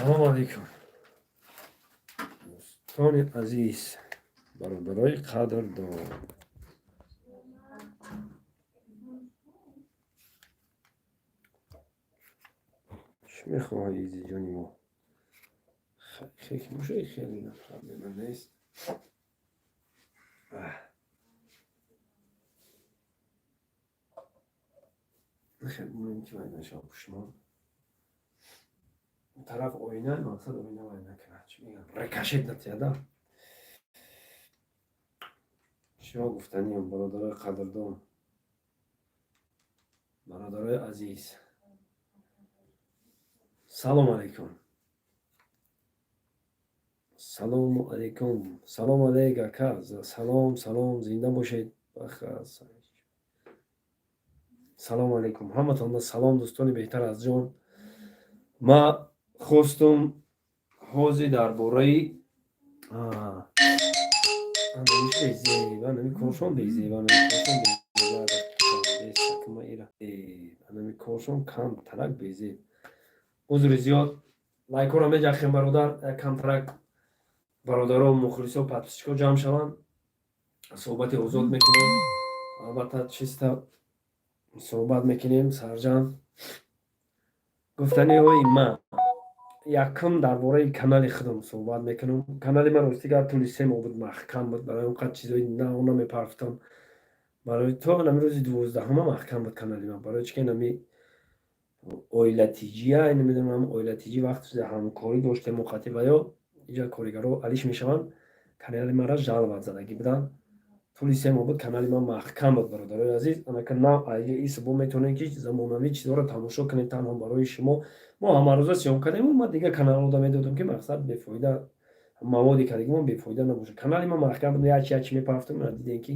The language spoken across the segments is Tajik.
Салому алейкум, дӯстони азиз, бародарои қадрдон. Чӣ мехоҳад изиҷони мо? Хеле проблема нест. Хел ки вай нашава, пушмон тараф оина, мақсад оина вай накунад, чӣ мегӯям, рикошет натияда. Чиҳо гуфтаниам, бародарои қадрдон, бародарои азиз? Салому алейкум, салому алейкум, салом алейк, ака, салом, салом, зинда бошед. Салому алейкум ҳаматонда, салом, дӯстони беҳтар аз ҷон. Ма хостум ҳозир дар бораи анами коршон безеба, анами коршон камтарак безеб. Узри зиёд, лайкҳоро меҷахем, бародар, камтарак бародаро, мухлисо, подписчико ҷамъ шаванд, суҳбати озод мекунем, албатта, чиста суҳбат мекунем сарҷамъ. Гуфтаниҳои ман якум дар бораи канали худам суҳбат мекунам. Канали ман, рости гап, тӯли 3 моҳ буд маҳкам буд, барои он қадр чизои нав намепарфтам. Барои то нами рӯзи 12-ума маҳкам буд канали ман. Барои чӣ ки нами оилатиҷия, намедонам, оилатиҷи вақт ҳамкорӣ доштем муқати ва ё иҷа коригаро алиш мешаванд, канали маро жаловать задагӣ буданд. Тӯли 3 моҳ буд канали ман маҳкам буд, бародарои азиз. Анака нав айҷа исбо метавонед, ки замонавӣ чизҳоро тамошо кунед. Танҳо барои шумо мо ҳамарӯза съём кардем. Ма дигар каналҳода медодам, ки мақсад бефоида маводи кардагимон бефоида набошад. Канали ман маҳкам буд, ячи ячи мепарафтам, дидем, ки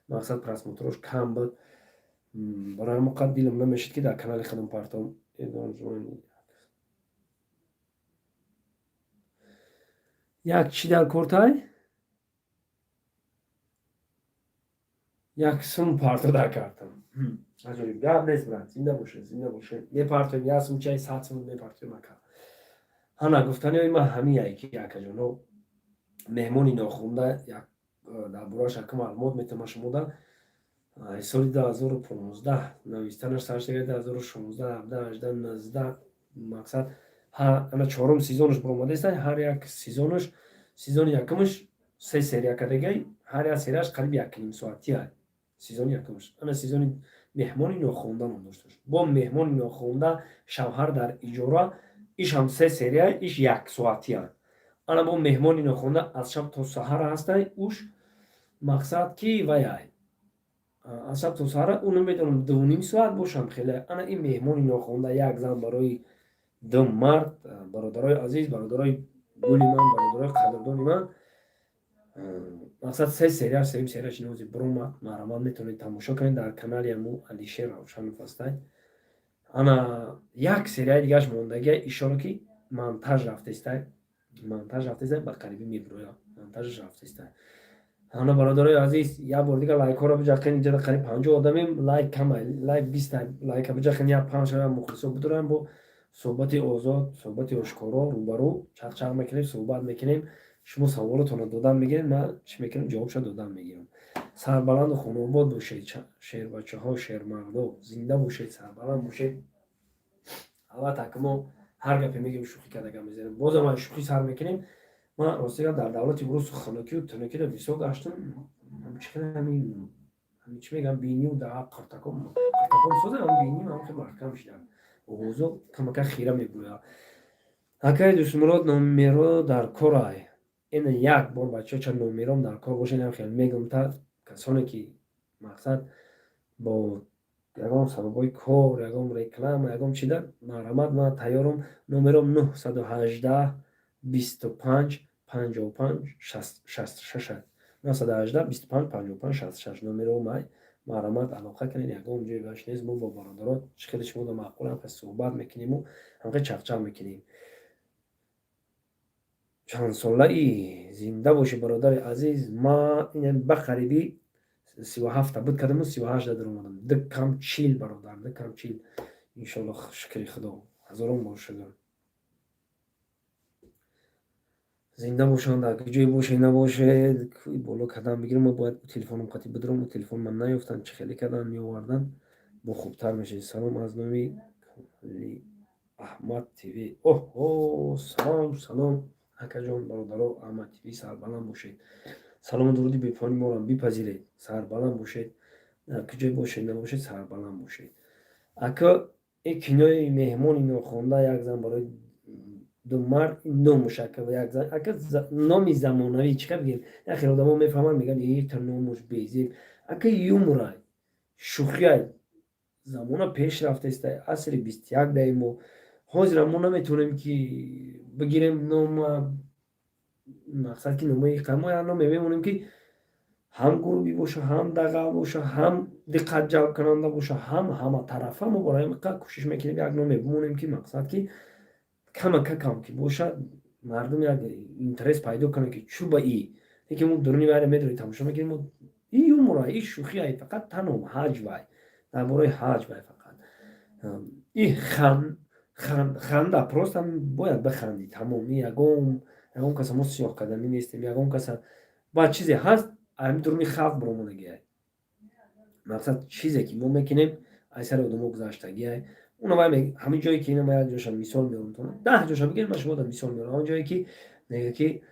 мақсад просмотрош кам буд. Барои ҳамон қадр дилам намешид, ки дар канали худам партом. Як чӣ дар кортай, як сум парто дар картам. Аҷоиб гап нест, брат, зинда бошед, зинда бошед. Мепартоем як сум чай, 100 сум мепартоем, ака. Ҳана гуфтаниҳои ман ҳамияе, ки акаҷоно, меҳмони нохонда як дар борааш ака маълумот метавонам шумода. Соли 2015 навистанаш сар шуда, 2016, 17, 18, 19, мақсад ана чорум сезонаш баромадаиста. Ҳар як сезонаш, сезони якумаш се серия кардагай, ҳар як серияш қариб якним соатия. Сезони якумаш ана сезони меҳмони нохонда ном дошташ. Бо меҳмони нохонда, шавҳар дар иҷора, иш ҳам се серия, иш яксоатия. Ана бо меҳмони нохонда аз шаб то саҳар ҳастай. Уш мақсад ки ваяй аз шаб то саҳара, ӯ намедонам, 2,5 соат бошам хеле. Ана ин меҳмони нохонда, як зан барои ду мард. Бародарои азиз, бародарои гули ман, бародарои қадрдони ман, мақсад се серия, сеюм серияш нози буромад, марҳамат, метавонед тамошо кунед, дар канали аму Алишер Равшанов ҳастай. Ана як серияи дигараш мондагия, ишора ки монтаж рафтестай, монтаж рафтестай, ба қарибӣ мебурояд, монтажаш рафтестай. Ана, бародарои азиз, як бор дигар лайкҳоро биҷақен. Инҷа қариб 50 одамем, лайк камай, лайк 20-та лайка биҷақен, як панҷ шава, мухлисо бидорам. Бо суҳбати озод, суҳбати ошкоро, рӯбарӯ чақчақ мекунем, суҳбат мекунем. Шумо саволотонро додан мегиред, ман чӣ мекунам, ҷавобшо додан мегирам. Сарбаланду хонаобод бошед, шербачаҳо, шермардо, зинда бошед, сарбаланд бошед. Албатта, ки мо ҳар гапе мегӯем, шӯхӣ карда гап мезанем, бозам ай шӯхӣ сар мекунем. Ман ростига дар давлати урус хунукию тунукиро бисёр гаштам. Чӣ мегӯям, бинию да қиртаком қиртаком созам, биним ҳам хеле маҳкам шидам, овозо камака хира мебурӯяд. Акаи Дӯстмурод, номеро дар корай. Ина як бор, бачаҳо, ча номером дар кор бошед, ам хел мегӯм та касоне ки мақсад бо ягон сабабҳои кор, ягон реклама, ягон чида, марҳамат, ман тайёрам. Номером 918 25 55 66, 918 25 55 66 номеромай. Марҳамат, алоқа кунед, ягон ҷои баш нест. Мо бо бародарон чӣ хеле шумо да маъқул, ҳамхел суҳбат мекунему ҳамхел чақчақ мекунем. Чандсолаи? Зинда бошӣ, бародари азиз. Ма ба қарибӣ 37-та буд кардаму 38-да даромадам. Ду кам 40, бародар, ду кам 40. Иншолло, шукри Худо, ҳазорон бор шукр. Зинда бошанд, дар куҷое бошед, набошед. Боло кардам бигирам, ма бояд телефоном қати бидаром, телефон ман наёфтанд, чӣ хеле кардан, меовардан, бо хубтар мешавед. Салом аз номи Аҳмад ТВ. Оҳо, салом, салом, акаҷон, бародаро, Аҳмад ТВ, сарбаланд бошед. Салому дуруди бепоёни моро бипазиред, сарбаланд бошед. Дар куҷое бошед, набошед, сарбаланд бошед. Ака, э, кинои «Меҳмони нохонда», як зан барои ду мард, номуш, ака, як зан, ака, номи замонавӣ, чӣ ка бигем, як хел одамо мефаҳманд, мегӯянд: «Ита номуш безеб». Ака, юморай, шӯхиай. Замона пеш рафтаиста, асри 21 даи мо. Ҳозира мо наметавонем, ки бигирем нома, мақсад, ки номаи мо як номе мемонем, ки ҳам гурбӣ боша, ҳам дағал боша, ҳам диққат ҷалбкунанда боша, ҳам ҳаматарафа. Мо барои ин кӯшиш мекунем, як номе бимонем, ки мақсад, ки камака кам ки бошад, мардум як интерес пайдо кунад, ки чӯ ба и лекин мо дуруни вайра медорем, тамошо мекунем. И юмора, и шӯхиай, фақат танҳо ҳаҷвай, дар бораи ҳаҷвай фақат. И ханда, просто бояд бихандӣ, тамом. Ягон каса мо сиёҳ карданӣ нестем, ягон каса. Баъд чизе ҳаст, ами дуруни халқ биромадагиай. Мақсад, чизе ки мо мекунем, ай сари одамо гузаштагиай. Уна вай ҳамин ҷое ки ина ма як ҷоша мисол меорам, 10 ҷоша бигирем, ман шумо да мисол меорам. Он ҷое ки мега, ки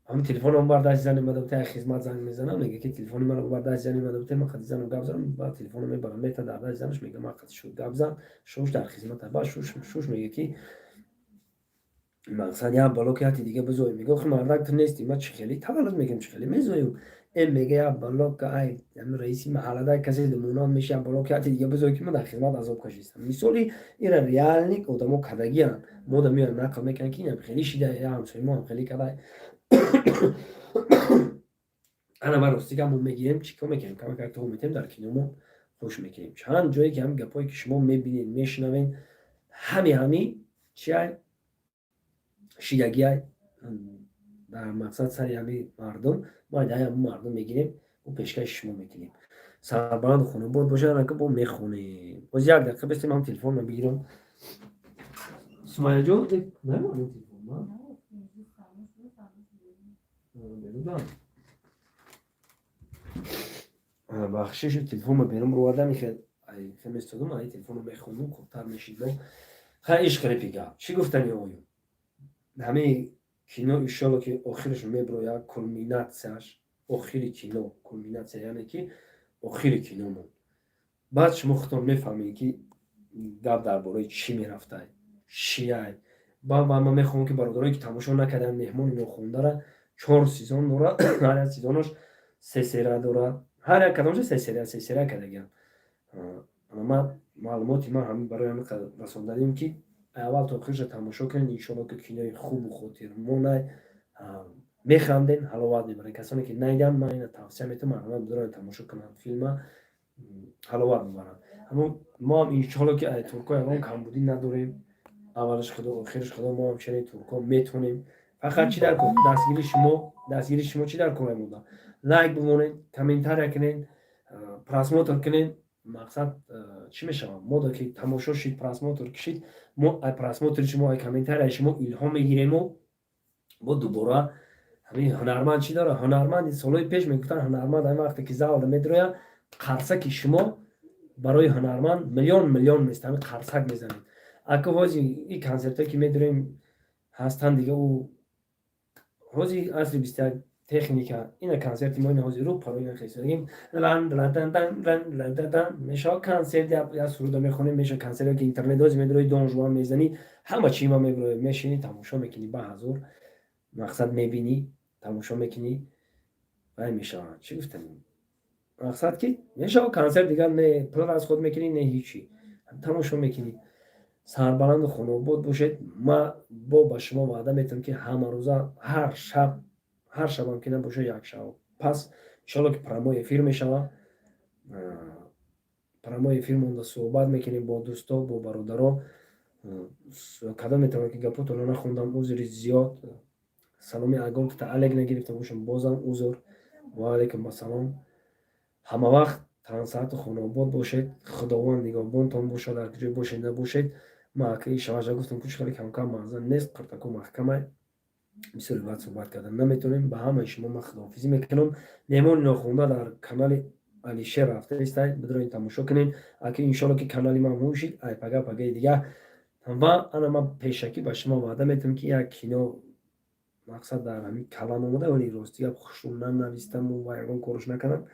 ҳамин телефонам бар дасти зани мада бутае, хизмат занг мезанам, мега, ки телефони маро бар дасти зани мада бутае, ман қади занам гап занам. Баъд телефонро мебарам, мета дар дасти занаш, мега: «Ман қади шуд гап зан, шуш дар хизмата». Баъд шуш мега, ки мақсад, як бало ки ҳати дига бизоем. Мега: «Охи, мардак, ту нести, ма чӣ хеле таваллуд мекунем, чӣ хеле мезоем?» Э, мега, як бало ка ай раиси маҳаллада касе думонанд меша, як бало ки ҳати дига бизоем, ки ман дар хизмат азоб кашистам. Мисоли ира реально одамо кардагианд, мо да меоям, нақл мекунам, ки инам хеле шида, я ҳамсои мо ҳам хеле кардай. Ана, ма рости гап, мо мегирем, чӣ кор мекунем, камакак то метем, дар киномо хуш мекунем. Чанд ҷое ки ҳамин гапҳое ки шумо мебинед, мешунавед, ҳами чиай шидагиай дар мақсад сари ҳами мардум. Мо ай ҳамин мардум мегирем, мо пешкаши шумо мекунем. Сарбаланду хонобод бошад. Анака бо мехонем. Боз як дақиқа бистем, ҳам телефонро бигирам. Сумаяҷон, намонем телефон берудам. Бахшиши, телефонро берун бировардам, хел местодум, ай телефонро мехондум, хубтар мешид. Бо хай, ишқ репига, чӣ гуфтани оюм? Ҳамин кино, иншолло, ки охираш мебирояд, кулминатсияш, охири кино, кулминатсия, яъне ки охири киномон. Баъд шумо худтон мефаҳмед, ки гап дар бораи чӣ мерафтай, чиай. Баъд ман мехоҳам, ки бародарое ки тамошо накарданд «Меҳмони нохондара», чор сезон дорад, ҳар як сезонаш се серия дорад, ҳар як кадомша се серия, се серия кардагиам. Ман маълумоти ман ҳамин барои ҳамин расонданем, ки аввал то охирша тамошо кунед. Иншолло, ки кинои хубу хотирмонай, механдем, ҳаловат мебарем. Касоне ки наиданд, ман ина тавсия метавам, марҳамат, бидоранд, тамошо кунанд филма, ҳаловат мебаранд. Аммо мо ҳам, иншолло, ки ай турко ягон камбудӣ надорем. Аввалаш худо, охираш худо. Мо ҳам чунин турко метавонем. Фақат чӣ дар кор? Дастгири шумо. Дастгири шумо чӣ дар кор монда? Лайк бимонед, комментария кунед, просмотр кунед. Мақсад, чӣ мешавад? Мода ки тамошо шид, просмотр кишид, мо ай просмотри шумо, ай комментарияи шумо илҳом мегирему бо дубора. Ҳамин ҳунарманд чӣ дорад? Ҳунарманд, солҳои пеш мегуфтанд, ҳунарманд ҳамин вақте ки залда медирояд, қарсаки шумо барои ҳунарманд миллион миллион мест, ҳамин қарсак мезанед. Ака, ҳози и консертое ки медироем ҳастанд дига, ӯ ҳози асри 21, техника. Ина консерти мо, ина ҳози рӯ паро ина хесагим мешава консерт, як суруда мехонем, меша консерт. Ки интернет ҳози медирои, Дон Жуан мезанӣ, ҳама чӣ ма мебирои, мешинӣ, тамошо мекунӣ, ба ҳазор мақсад мебинӣ, тамошо мекунӣ, вай мешавад. Чӣ гуфтам? Мақсад, ки мешава консерт, дигар не пул расход мекунӣ, не ҳичи, тамошо мекунӣ. Сарбаланду хонобод бошед. Ма бо ба шумо ваъда метавам, ки ҳамарӯза, ҳар шаб, ҳар шабам ки набошад, як шаб пас, иншолло, ки прямой эфир мешавад. Прямой эфир монда суҳбат мекунем бо дӯсто, бо бародаро. Кадом метавонам, ки гапотонро нахондам, узри зиёд. Саломи агон та алек нагирифта бошам, бозам узр. Ва алайкум ассалом. Ҳама вақт тансаҳату хонобод бошед, Худованд нигоҳбонтон бошад, дар куҷое бошед, набошед. Ма акаи шаваша гуфтам, куч хеле камкам мағзан нест, қиртаку маҳкамай. Бисёри баъд суҳбат кардан наметавонем. Ба ҳамаи шумо ман худоҳофизӣ мекунам. Меҳмони нохонда дар канали Алишер рафта истай, бидроин, тамошо кунед. Аки, иншолло, ки канали ман мушид, ай пага, пагаи дига. Ва ана ман пешакӣ ба шумо ваъда метавам, ки як кино, мақсад, дар ҳамин калам омода, вале рости гап, хушрӯ нанавистаму ва ягон корш накардам.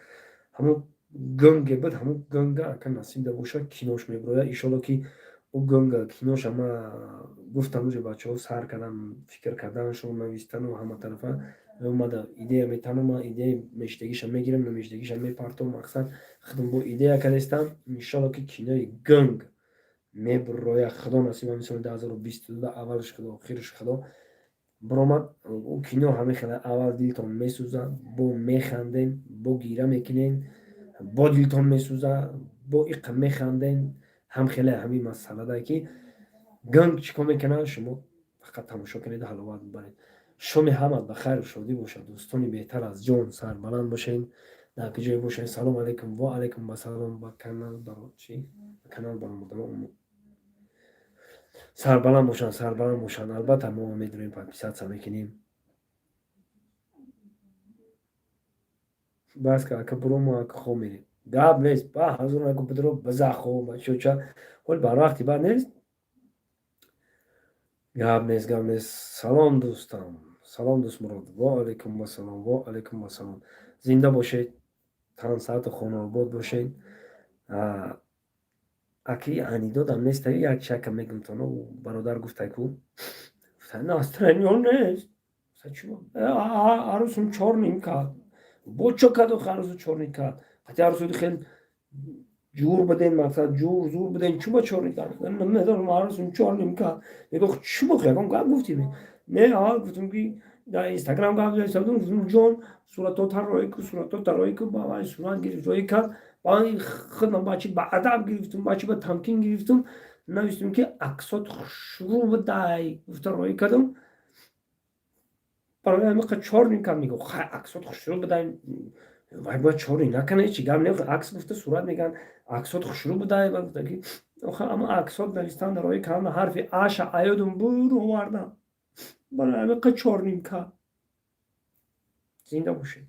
Ҳамун гӯнге буд, ҳамун гӯнга, ака, насиб да бошад, кинош мебирояд, иншолло, ки ӯ гӯнга киноша ма гуфтам, уже бачаҳо сар кардам фикр карданашон, навистану ҳама тарафа омада идея метанам. Ман идеяи мештагиша мегирам, намештагиша мепартом. Мақсад, худам бо идея кардастам. Иншолло, ки кинои гӯнг мебирояд, худо насиб, ҳамин соли 2022, аввалш худо, охирш худо, биромад. Ӯ кино ҳамин хела: аввал дилтон месӯзад, бо механдем, бо гира мекунем, бо дилтон месӯзад, бо иқа механдем. Ҳам хеле ҳамин масъалада, ки гӯнг чӣ кор мекунад, шумо фақат тамошо кунеду ҳаловат бибаред. Шоми ҳамат ба хайру шодӣ бошад, дӯстони беҳтар аз ҷон. Сарбаланд бошед, дар куҷое бошед. Салом алайкум. Ва алайкум ассалом. Ба канал чи ба канал баромадан. Сарбаланд бошанд, сарбаланд бошанд. Албатта, мо медонем, подписаться мекунем. Бас ка, ака, буро, мо, ака, хоб мерем. Гап нест, ба ҳазур наку, бидро, биза хоб чоча. Ҳол барвақти бад нест. Гап нест, гап нест. Салом, дӯстам, салом, дӯстмурод. Ва алайкум ассалом, ва алайкум ассалом. Зинда бошед, тансаату хонаобод бошед. Аки анидодам нест, як чака мегумтон. Бародар гуфтай ку, настроение нест. Арӯсум чор ним кард. Бо чо кард? Арӯсу 4 ним кард. Қати арӯсуди хел ҷур буден, мақсад, ҷур зур буден, чуба 4 ним кард? Намедонам, арӯсум 4 ним кард. Мегӯ, чӣ бо, ягон гап гуфтӣ? Не, аввал гуфтам, ки дар Инстаграм гап задам. Гуфтам: «Ҷон, суратота роӣ ку, суратота роӣ ку». Ба вай сурат гирифт, роӣ кард. Ба худам бачи ба адаб гирифтум, бачи ба тамкин гирифтум, навистум, ки аксот хушрӯ будай, гуфта роӣ кардам. Барои ҳамиқа 4 ним кард. Мегӯ: «Хай, аксот хушрӯ будай, вай бояд 4 ним накана, ҳечи гап не, акс гуфта сурат мегӯянд, аксот хушрӯ будай». Ба гуфта, ки ама аксот навистан, роӣ кардам, ҳарфи аша аёдум бур овардам, барои ҳамиқа 4 ним кард. Зинда бошед.